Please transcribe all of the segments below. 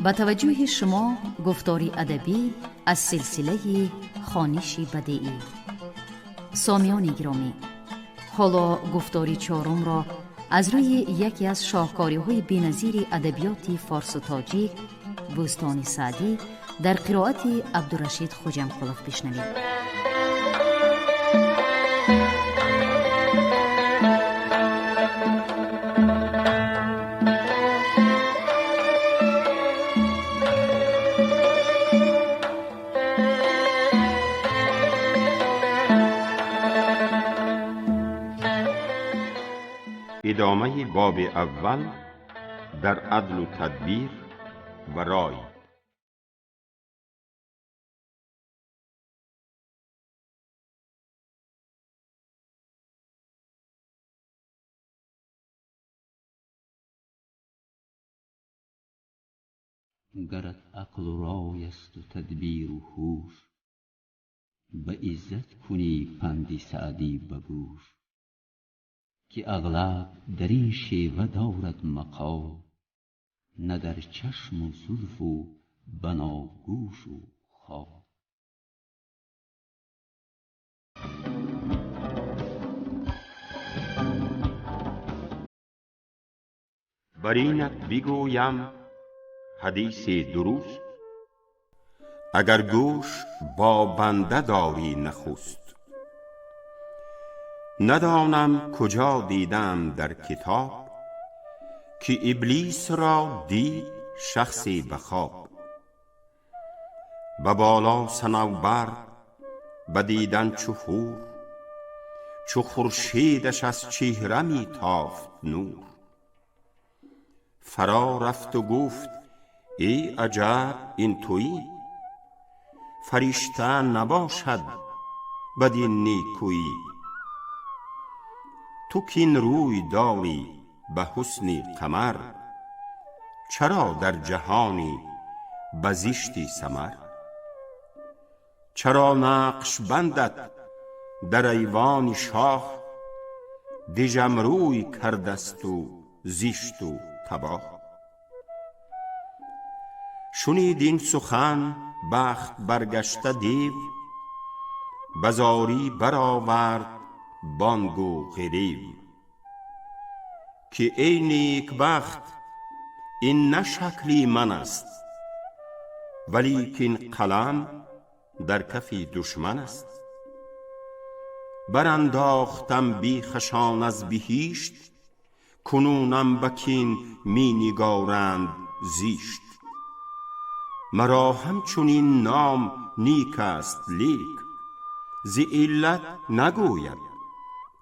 Ба таваҷҷӯҳи шумо гуфтори адабӣ аз силсилаи хониши бадеӣ. Сомиёни гиромӣ, ҳоло гуфтори чорумро аз рӯи яке аз шоҳкориҳои беназири адабиёти форсу тоҷик, Бӯстони Саъдӣ, дар қироати Абдурашид Хуҷамқулов бишнавед. ادامه باب اول در عدل و تدبیر و رای. گرت عقل و رای است و تدبیر و هوش، به عزت کنی پند سعدی به گوش، که اغلب در این شیوه دارد مقال، نه در چشم و زلف و بناگوش و خال. بر اینت بگویم حدیث درست، اگر گوش با بنده داری نخست. ندانم کجا دیدم در کتاب، که ابلیس را دید شخصی به خواب. به بالا صنوبر بدیدن چو حور، چو خورشیدش از چهره می تافت نور. فرا رفت و گفت ای عجب این تویی، فرشته نباشد بدین نیکویی. تو کاین روی داری به حسن قمر، چرا در جهانی به زشتی سمر؟ چرا نقش بندت در ایوان شاه، دژم روی کردست و زشت و تباه؟ شنید این سخن بخت برگشته دیو، به زاری برآورد بانگ و غریو، که ای نیکبخت این نه شکلی من است، ولیکن قلم در کف دشمن است. برانداختم بیخشان از بهشت، کنونم به کین می نگارند زیشت. مرا همچنین نام نیک است لیک، ز علت نگوید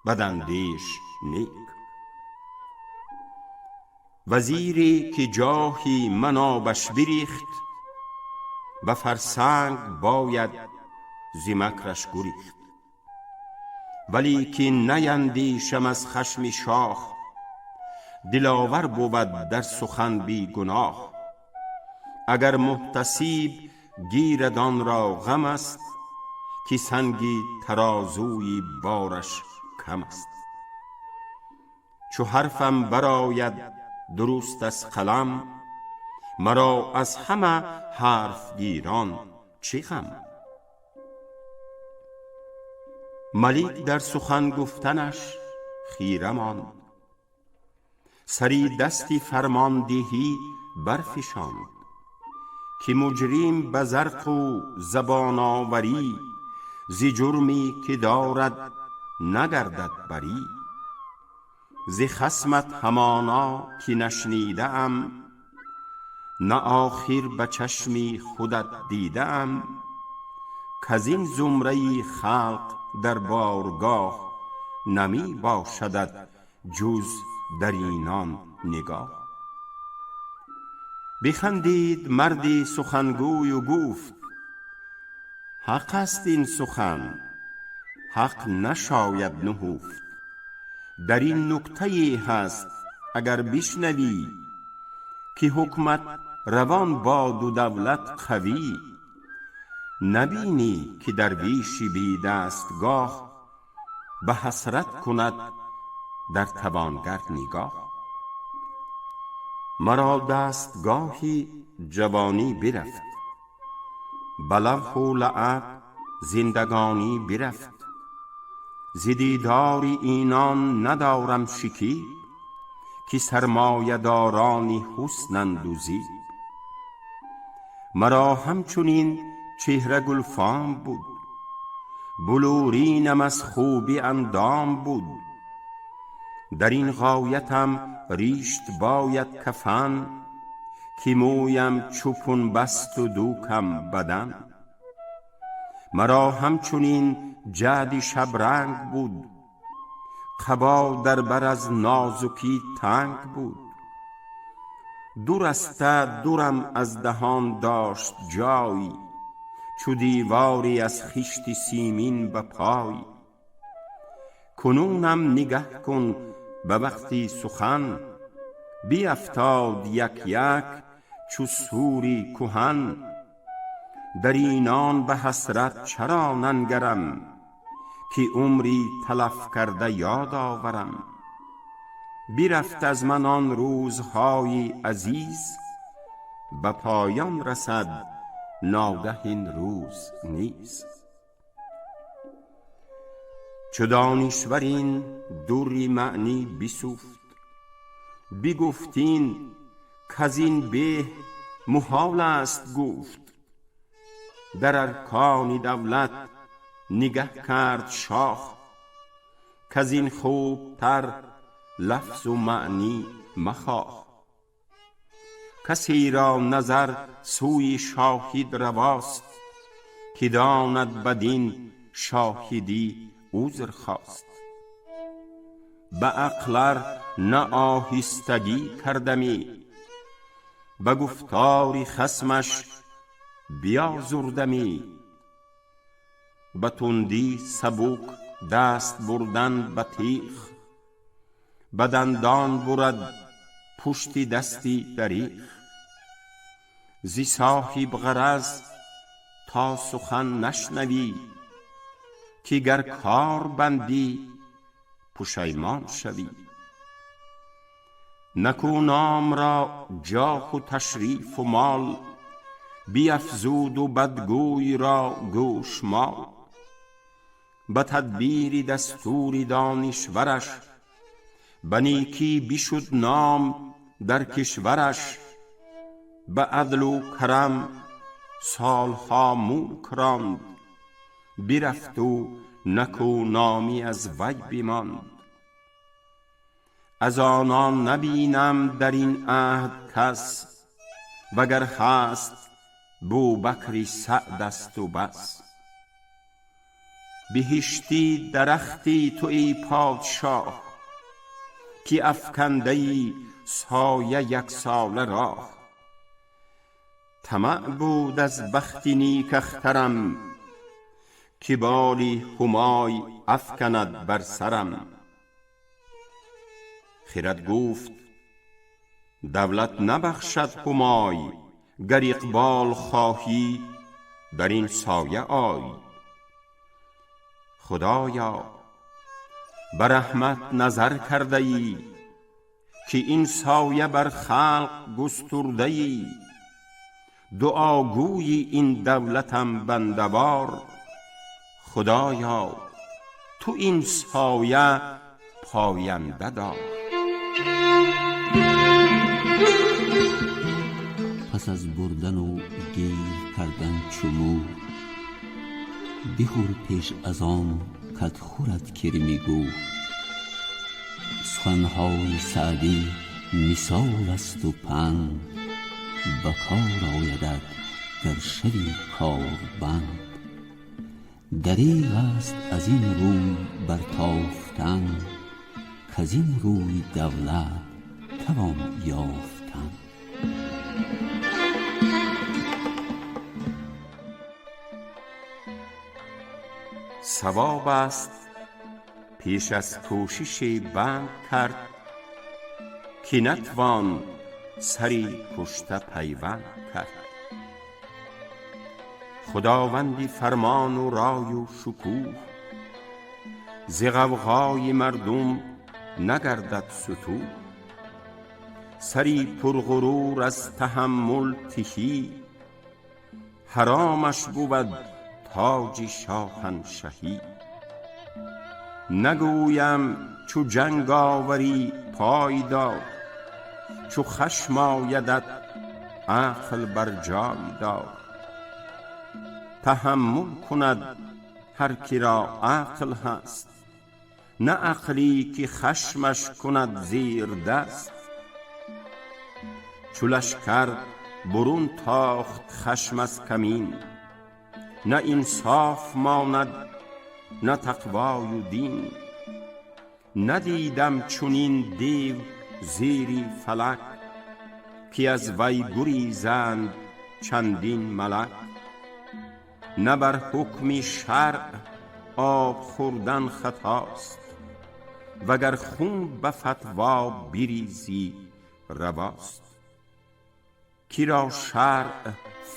بداندیش نیک. وزیری که جاهی من آبش بریخت، به فرسنگ باید ز مکرش گریخت. ولیکن نیندیشم از خشم شاه، دلاور بود در سخن بی گناه. اگر محتسب گیرد آن را غم است، که سنگ ترازوی بارش کم است. چو حرفم برآید درست از قلم، مرا از همه حرف گیران چه غم؟ ملک در سخن گفتنش خیره ماند، سری دستی فرماندهی برفشاند، که مجرم به زرق و زبان آوری، ز جرمی که دارد نگردد بری. ز خصمت همانا که نشنیده ام، نه آخر به چشم خودت دیده ام، کزین زمره خلق در بارگاه، نمی باشدت جز در اینان نگاه. بخندید مردی سخنگوی و گفت، حق است این سخن، حق نشاید نهفت. در این نکته ای هست اگر بشنوی، که حکمت روان باد و دولت قوی. نبینی که درویش بی دستگاه، به حسرت کند در توانگر نگاه. Маро дастгоҳи ҷавонӣ бирафт, ба лаҳву лаъаб зиндагонӣ бирафт. Зи дидори инон надорам шикиб, ки сармоядорони ҳуснанд у зиб. Маро ҳамчунин чеҳра гулфом буд, булуринам аз хубӣ андом буд. Дар ин ғоятам ришт бояд кафан, ки мӯям чу пунбасту дукам бадан. Маро ҳамчунин ҷаъди шабранг буд, қабо дар бар аз нозукӣ танг буд. Ду раста дурам аз даҳон дошт ҷой, чу деворӣ аз хишти симин ба пой. Кунунам нигаҳ кун ба вақти сухан, биафтод як як чу сури куҳан. Дар инон ба ҳасрат чаро нангарам, ки умри талаф карда ёд оварам. Бирафт аз ман он рӯзҳои азиз, ба поён расад ногаҳ ин рӯз низ. Чу донишвар ин дури маънӣ бисуфт, бигуфт ин каз ин беҳ муҳол аст гуфт. Дар аркони давлат нигаҳ кард шоҳ, каз ин хубтар лафзу маънӣ махоҳ. Касеро назар сӯи шоҳид равост, ки донад бадин шоҳидӣ узр хост. Ба ақл ар на оҳистагӣ кардамӣ, ба гуфтори хасмаш биозурдамӣ. Ба тундӣ сабук даст бурдан ба тиғ, ба дандон бурад пушти дасти дариғ. Зи соҳибғараз то сухан нашнавӣ, ки гар кор бандӣ пушаймон шавӣ. Накӯномро ҷоҳу ташрифу мол, биафзуду бадгӯйро гӯшмол. Ба тадбири дастури донишвараш, ба некӣ бишуд ном дар кишвараш. Ба адлу карам солҳо мулк ронд, бирафту накӯномӣ аз вай бимонд. Аз онон набинам дар ин аҳд кас, вагар ҳаст Бубакри Саъд асту бас. Биҳиштӣ дарахти ту эй подшоҳ, ки афкандаи соя яксола роҳ. Тамаъ буд аз бахти некахтарам, ки боли ҳумой афканад бар сарам. Хирад гуфт: давлат набахшад ҳумой, гар иқбол хоҳӣ дар ин соя ой. Худоё, ба раҳмат назар кардаӣ, ки ин соя бар халқ густурдаӣ. Дуогӯи ин давлатам бандавор, Худоё, ту ин соя поянда дор. Пас аз бурдану гир кардан чу мӯр, бихӯр пеш аз он кат хӯрад кирми гӯр. Суханҳои Саъдӣ мисол асту панд, ба кор оядат дар шави корбанд. Дареғ аст аз ин рӯй бартофтан, каз ин рӯй давлат тавон ёфтан. Савоб аст пеш аз кӯшиши банд кард, ки натвон сари кушта пайванд кард. Худованди фармону рою шукӯҳ, зи ғавғои мардум нагардад сутӯҳ. سری پرغرور از تحمل تهی، حرامش بود تاج شاهنشهی. نگویم چو جنگ آوری پای دار، چو خشم آیدت عقل بر جای دار. تحمل کند هر که را عقل هست، نه عقلی که خشمش کند زیر دست. چو لشکر برون تاخت خشم از کمین، نه انصاف ماند نه تقوای و دین. ندیدم چنین دیو زیر فلک، که از وی گریزند چندین ملک. نه بر حکم شرع آب خوردن خطاست، وگر خون به فتوا بریزی رواست. کی را شرع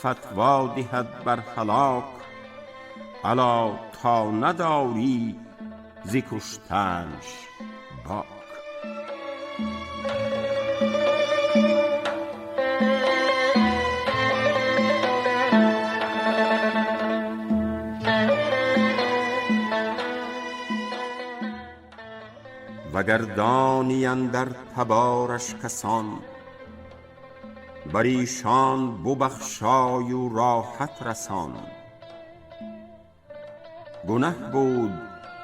فتوا دهد بر هلاک، الا تا نداری ز کشتنش باک. وگر دانی اندر تبارش کسان، بر ایشان ببخشای و راحت رسان. گنه بود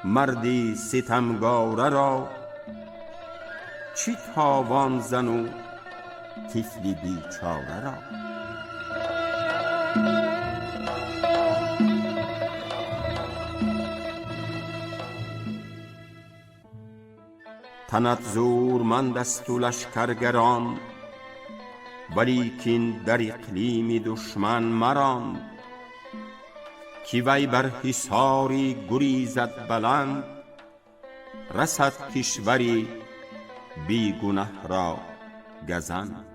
مردی ستمگاره را، چی تاوان زن و طفل بیچاره را. تنت زورمند است و لشکرگران، ولیکن در اقلیم دشمن مران. که وی بر حصاری گریزد بلند، رسد کشوری بی گنه را گزند.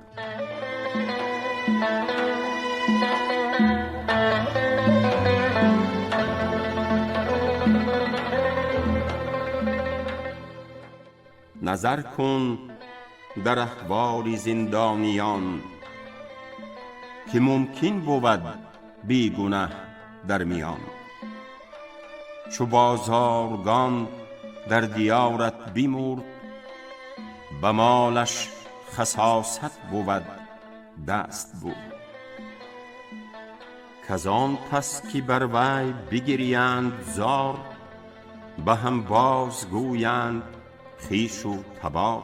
نظر کن در احوال زندانیان، که ممکن بود بی گنه در میان. چو بازارگان در دیارت بمرد، به مالش خساست بود دست برد. کزان پس که بر وی بگریند زار، به هم باز گویند خویش و تبار.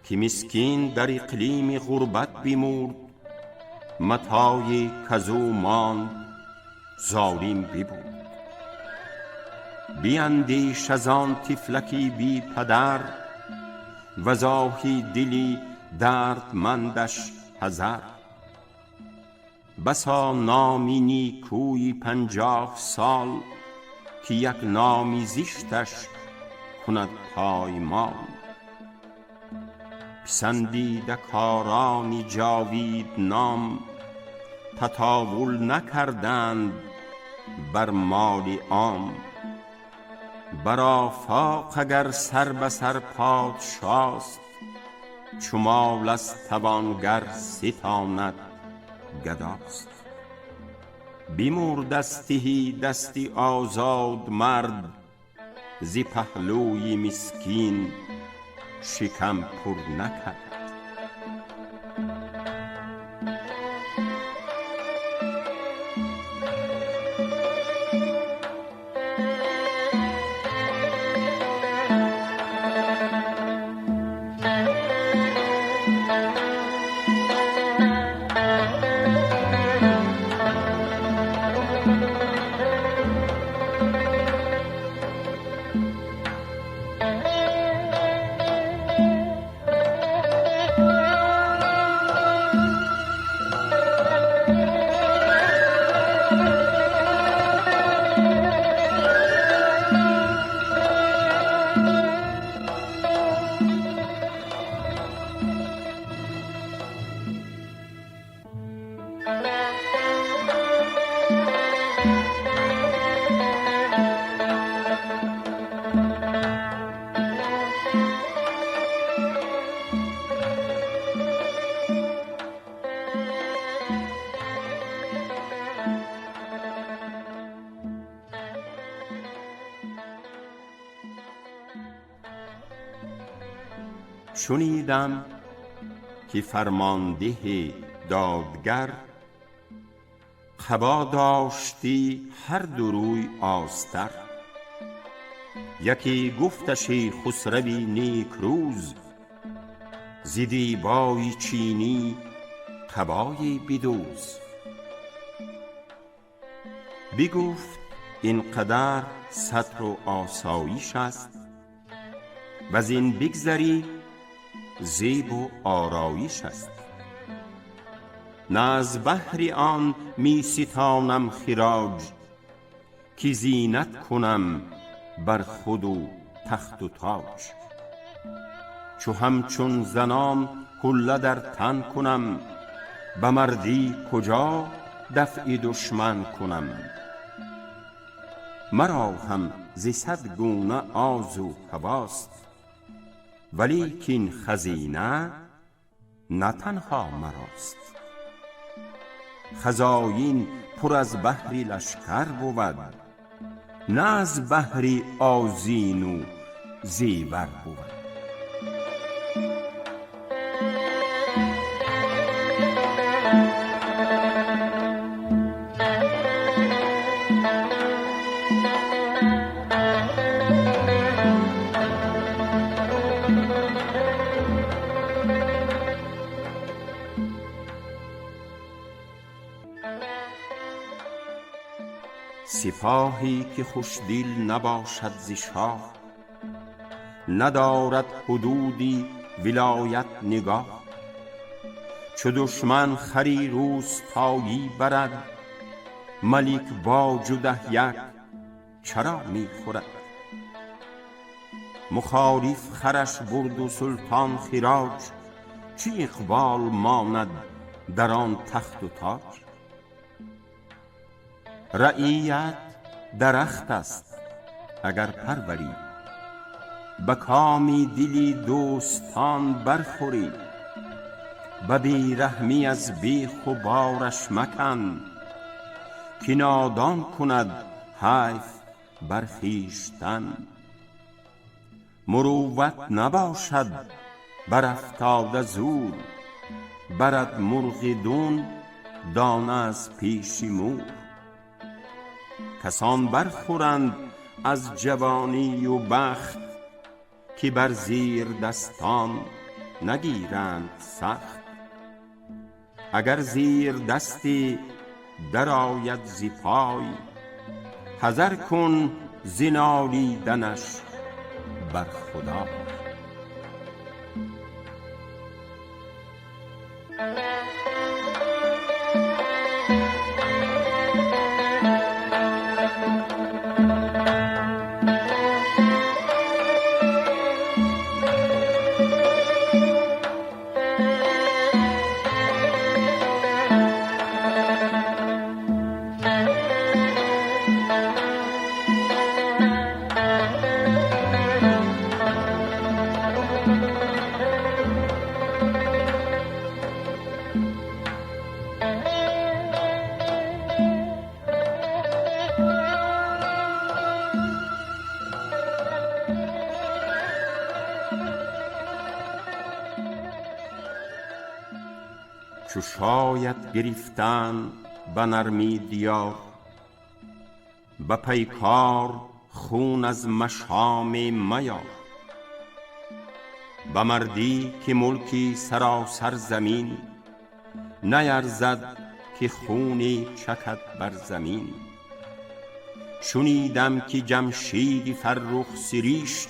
که مسکین در اقلیم غربت بمرد، متاعی کزو ماند ظالم ببرد. بیندیش از آن طفلکی بی پدر، وز آهی دلی دردمندش حذر. بسا نامی نیکوی 50 سال، که یک نامی زشتش کند پایمال. پسندیده کاران جاوید نام، تطاول نکردند بر مال عام. بر آفاق اگر سر به سر پادشاست، چو مال از توانگر ستاند گداست. بمرد از تهی دستی آزاد مرد، ز پهلوی مسکین شکم پر نکرد. Шунидам ки фармондеҳи додгар қабо дошти ҳар ду рӯй остар. Яке гуфташи хусрави некрӯз, зи дибои чинӣ қабое бидӯз. Бигуфт ин қадар сатру осоиш аст, вазин бигзарӣ зебу ороиш аст. На аз баҳри он ми ситонам хироҷ, ки зинат кунам бар худу тахту тоҷ. Чу ҳамчун занон ҳулла дар тан кунам, ба мардӣ куҷо дафъи душман кунам? Маро ҳам зи сад гуна озу ҳавост, валекин хазина на танҳо марост. Хазоин пур аз баҳри лашкар бувад, на аз баҳри озину зевар бувад. سپاهی که خوشدل نباشد ز شاه، ندارد حدودی ولایت نگاه. چو دشمن خری روستایی برد، ملک باج و ده یک چرا می خورد؟ مخالف خرش برد و سلطان خراج، چه اقبال ماند در آن تخت و تاج؟ رعیت درخت است اگر پروری، به کام دل دوستان برخوری. به بی رحمی از بیخ و بارش مکن، که نادان کند حیف بر خویشتن. مروت نباشد برافتاده زور، برد مرغ دون دانه از پیش مور. کسان برخورند از جوانی و بخت، که بر زیر دستان نگیرند سخت. اگر زیر دستی درآید ز پای، حذر کن ز نالیدنش بر خدا. چو شاید گرفتن به نرمی دیار، به پیکار خون از مشام میار. به مردی که ملکی سراسر زمین، نیرزد که خونی چکد بر زمین. شنیدم که جمشید فرخ سریشت،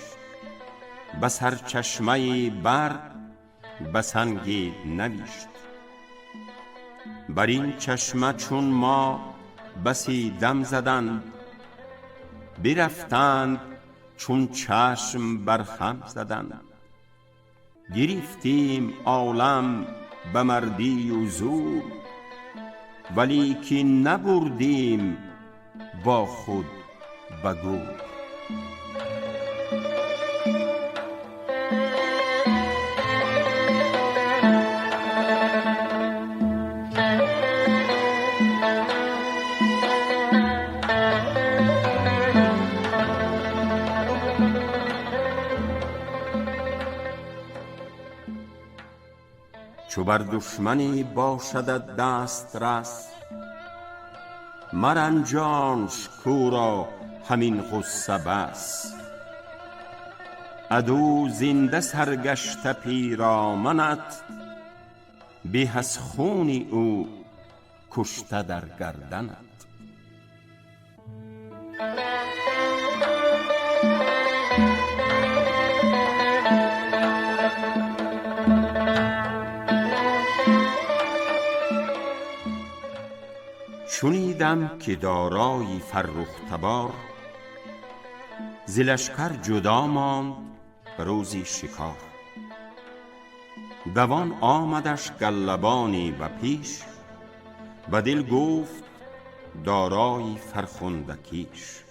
به سرچشمه بر به سنگ نویشت. بر این چشمه چون ما بسی دم زدند، برفتند چون چشم بر هم زدند. گرفتیم عالم به مردی و زور، ولیکن نبردیم با خود به گور. Чу бар душманӣ бошадат дастрас, مرنجانش کو را همین غصه بس. عدو زنده سرگشته پیرامنت، به از خون او کشته در گردنت. شنیدم که دارای فرخ تبار، ز لشکر جدا ماند روزی شکار. دوان آمدش گله بانی به پیش، به دل گفت دارای فرخنده کیش.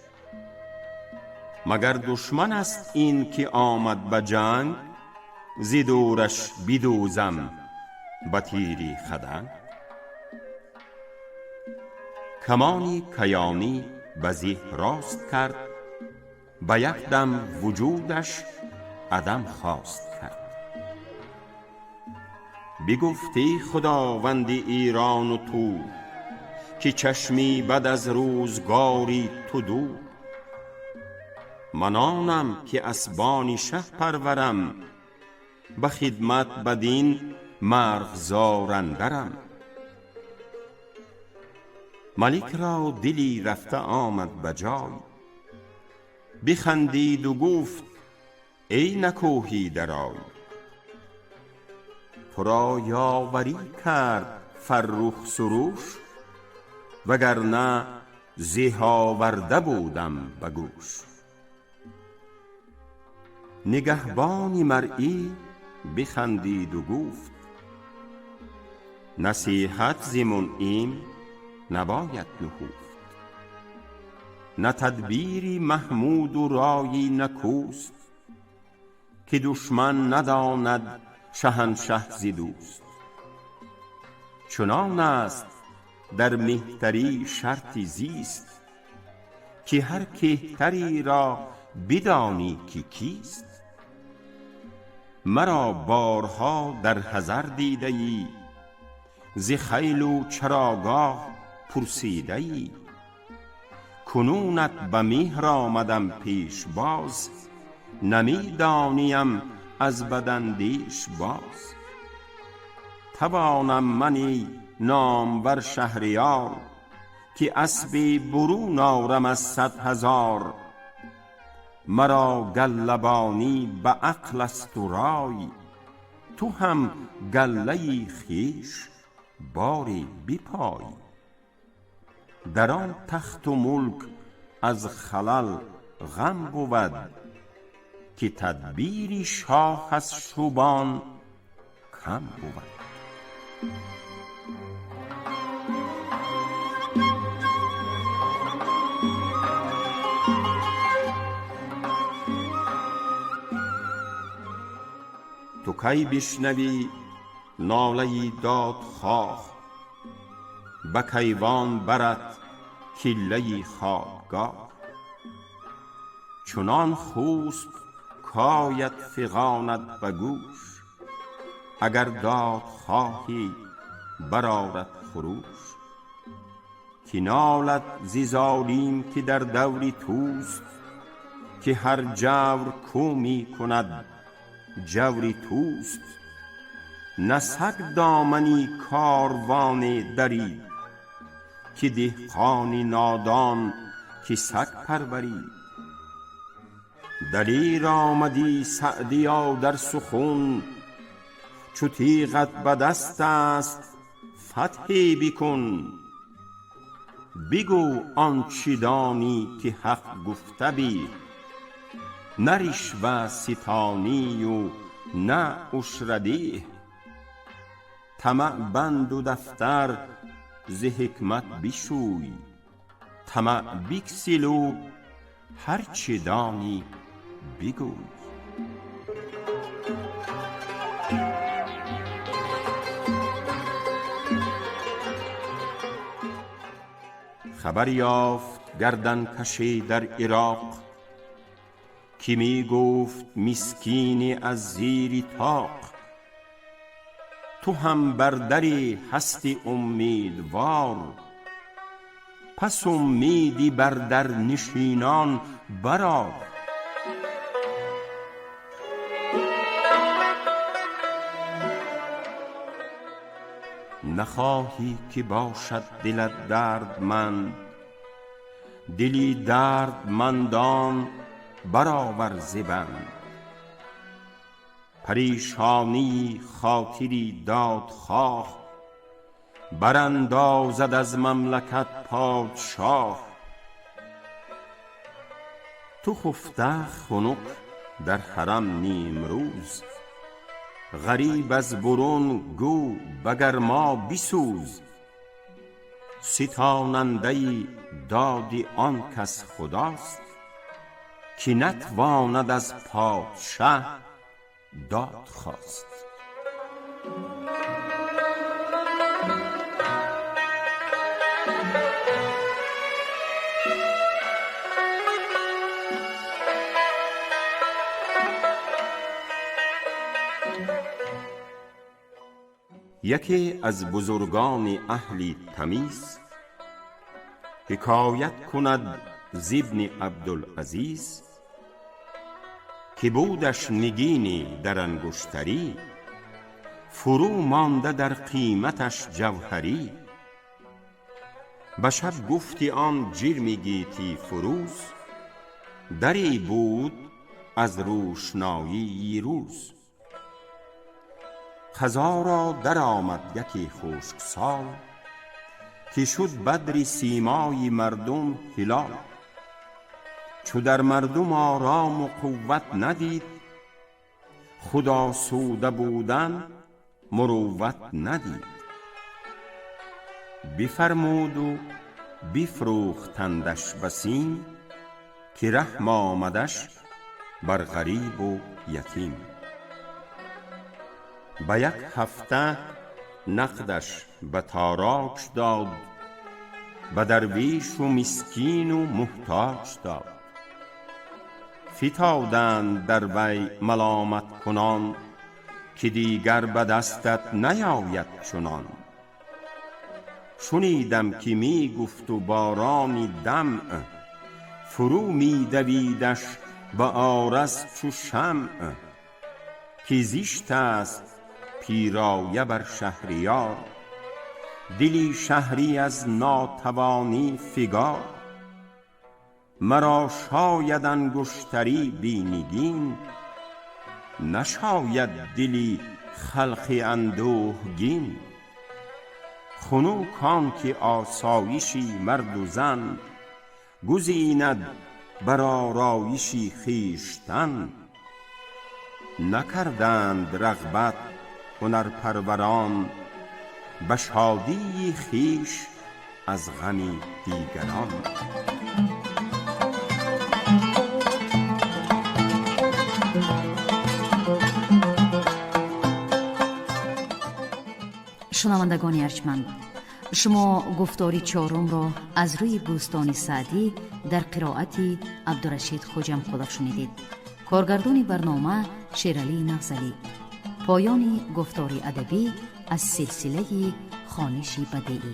مگر دشمن است این که آمد به جنگ، ز دورش بدوزم به تیری خدنگ. کمانی کیانی به زه راست کرد، به یک دم وجودش عدم خواست کرد. بگفت ای خداوند ایران و تور، که چشمی بد از روزگاری تو دور. من آنم که اسبان شه پرورم، به خدمت بدین مرغزار اندرم. ملک را دلی رفته آمد به جای، بخندید و گفت ای نکوهیده رای. تو را یاوری کرد فرخ سروش، وگرنه زه آورده بودم به گوش. نگهبان مرعی بخندید و گفت نصیحت ز منعم نباید نهفت. نه تدبیری محمود و رایی نکوست، که دشمن نداند شهنشه ز دوست. چنان است در مهتری شرط زیست، که هر کهتری را بدانی که کیست. مرا بارها در حضر دیده ای، ز خیل و چراگاه پرسیده ای. کنونت به مهر آمدم پیش باز، نمی دانیم از بداندیش باز. توانم من ای نامور شهریار، که اسبی برون آرم از 100,000. مرا گله بانی به عقل است و رای، تو هم گله خویش باری بپای. در آن تخت و ملک از خلل غم بود، که تدبیر شاه از شبان کم بود. تو کی بشنوی ناله دادخواه، به کیوان برد کله خوابگاه. چنان خوسب کاید فغانت به گوش، اگر دادخواهی برآرد خروش. که نالد ز ظالم که در دور توست، که هر جور کو می کند جور توست. نه سگ دامنی کاروان درید، که دهقان نادان که سگ پرورید. دلیر آمدی سعدیا در سخن، چو تیغت به دست است فتحی بکن. بگو آنچه دانی که حق گفته به، نه رشوه ستانی و نه عشره ده. طمع بند و دفتر ز حکمت بشوی، طمع بگسل و هر چه دانی بگوی. خبر یافت گردن کشی در عراق، که می گفت مسکین از زیر طاق. Ту ҳам бар дари ҳасти умедвор, пас умеди бар дар нишинон барор. Нахоҳӣ ки бошад дилат дардманд, дили дардмандон баровар зи банд. Парешонии хотири додхоҳ барандозад аз мамлакат подшоҳ. Ту хуфта хунук дар ҳарам нимрӯз, ғариб аз бурун гӯ ба гармо бисӯз. Ситонандаи доди он кас худост, ки натвонад аз подшаҳ дод хост. Яке аз бузургони аҳли тамиз ҳикоят кунад з ибни Абдулазиз, ки будаш нигине дар ангуштарӣ, фурӯ монда дар қиматаш ҷавҳарӣ. Ба шаб гуфти он ҷирми гетӣ фурӯз, даре буд аз рӯшноии рӯз. Қазо ро даромад яке хушксол, ки шуд бадри симои мардум ҳилол. Чу дар мардум орому қувват надид, худ осуда будан мурувват надид. Бифармуду бифрӯхтандаш ба сим, ки раҳм омадаш бар ғарибу ятим. Ба як ҳафта нақдаш ба тороҷ дод, ба дарвешу мискину муҳтоҷ дод. Фитоданд дар вай маломаткунон, ки дигар ба дастат наёяд чунон. Шунидам ки мегуфту борони дамъ, фурӯ медавидаш ба ораз чу шамъ, ки зишт аст пироя бар шаҳриёр, дили шаҳрӣ аз нотавонӣ фигор. Маро шояд ангуштарӣ бе нигин, нашояд дили халқи андӯҳгин. Хунук он ки осоиши марду зан, гузинад бар ороиши хештан. Накарданд рағбат ҳунарпарварон ба шодии хеш аз ғами дигарон. Шунавандагони арҷманд, шумо гуфтори чорумро аз рӯи Бӯстони Саъдӣ дар қироати Абдурашид Хоҷамқулов шунидед. Коргардони барнома Шералӣ Нағзалӣ. Поёни гуфтори адабӣ аз силсилаи хониши бадеӣ.